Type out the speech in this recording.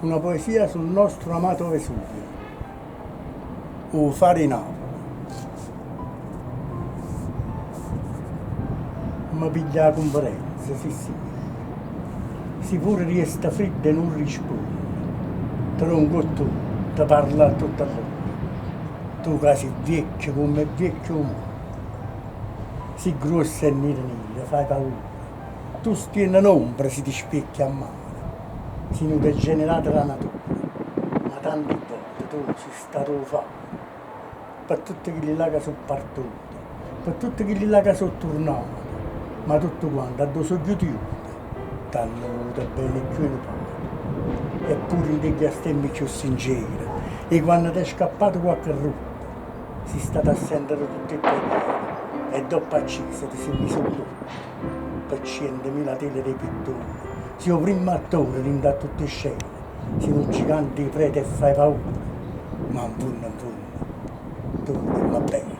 Una poesia sul nostro amato Vesuvio. 'O faro 'e Napule. Me piglio 'a cunfidenza, sì sì. Si pure rieste friddo e nun rispunne, te dongo 'o tu, te parlo a tutt' ll'ore. Tu ca si' viecchio comm' è viecchio 'o munno. Si' gruosso e niro niro, fai paura. Tu stienne n'ombra si te spiecchie a mare. Si' nu degenerato d' 'a natura, ma tanti vvote tu si' stato 'o faro. Pe' tutte chilli là ca so' partute, pe' tutte chilli là ca so' turnate, ma tutte quante addò so' ghiute jute, t'hanno voluto bene cchiù 'e nu pate. E pure 'int' 'e ghiastemme cchiù sincere, 'e quanno t'è scappato quacche rutto, si' stato a sentere tutt' 'e preghiere e doppo acciso te si' miso 'o llutto. Pe' cientemila tele d' 'e pitture, si' 'o primmo attore dint' 'a tutt' 'e scene, si' nu gigante 'e preta e fai paura, ma 'nfunno 'nfunno tu vulimme bene.